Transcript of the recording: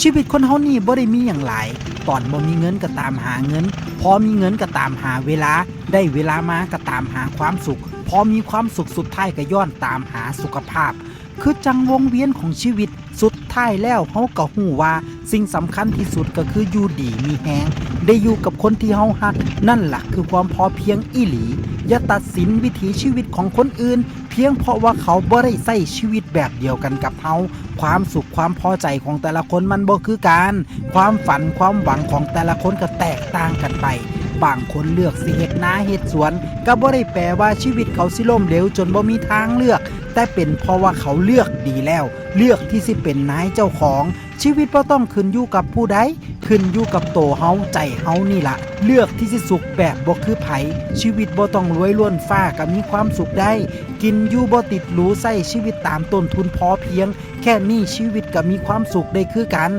ຊີວິດຄົນເຮົານີ້ບໍ່ໄດ້ມີຫຍັງຫຼາຍ, ຕອນບໍ່ມີເງິນກໍຕາມຫາເງິນ, ພໍມີເງິນກໍຕາມຫາເວລາ, ໄດ້ເວລາມາກໍຕາມຫາຄວາມສຸກ, ພໍມີຄວາມສຸກສຸດທ້າຍກໍຍ້ອນຕາມຫາສຸຂະພາບ. ຄືຈັ່ງວົງວຽນຂອງຊີວິດ, ສຸດທ້າຍແລ້ວເຮົາກໍຮູ້ວ່າສິ່ງສຳຄັນທີ່ສຸດກໍຄືຢູ່ດີມີແຮງ, ໄດ້ຢູ່ກັບຄົນທີ່ເຮົາຮັກ, ນັ້ນລະຄືຄວາມພໍພຽງອີ່ຫຼີ. ຢ່າຕັດສິນວິຖີຊີວິດຂອງຄົນອື່ນ ພຽງເພາະວ່າເຂົາບໍ່ໄດ້ໃຊ້ຊີວິດແບບດຽວກັນກັບເຮົາ. ຄວາມສຸກຄວາມພໍໃຈຂອງແຕ່ລະຄົນມັນບໍ່ຄືກັນ, ຄວາມຝັນຄວາມຫວັງຂອງແຕ່ລະຄົນກໍແຕກຕ່າງກັນໄປ. ບາງຄົນເລືອກຊິເຮັດນາເຮັດສວນ ກໍບໍ່ໄດ້ແປວ່າຊີວິດເຂົາຊິລົ້ມເຫຼວຈົນບໍ່ມີທາງເລືອກ, ແຕ່ເປັນເພາະວ່າເຂົາເລືອກດີແລ້ວ, ເລືອກທີ່ຊິເປັນນາຍເຈົ້າຂອງ. ຊີວິດບໍ່ຕ້ອງຂຶ້ນຢູ່ກັບຜູ້ໃດ, ຂຶ້ນຢູ່ກັບໂຕເຮົາ, ໃຈເຮົານີ້ລະ. ເລືອກທີ່ຊິສຸກແບບບໍ່ຄືໃຜ. ຊີວິດບໍ່ຕ້ອງລວຍລ້ວນຟ້າກໍມີຄວາມສຸກໄດ້. ກິນຢູ່ບໍ່ຕິດຫຼູ, ໃຊ້ຊີວິດຕາມຕົ້ນທຶນພໍພຽງ, ແຄ່ນີ້ຊີວິດກໍມີຄວາມສຸກໄດ້ຄືກັນ.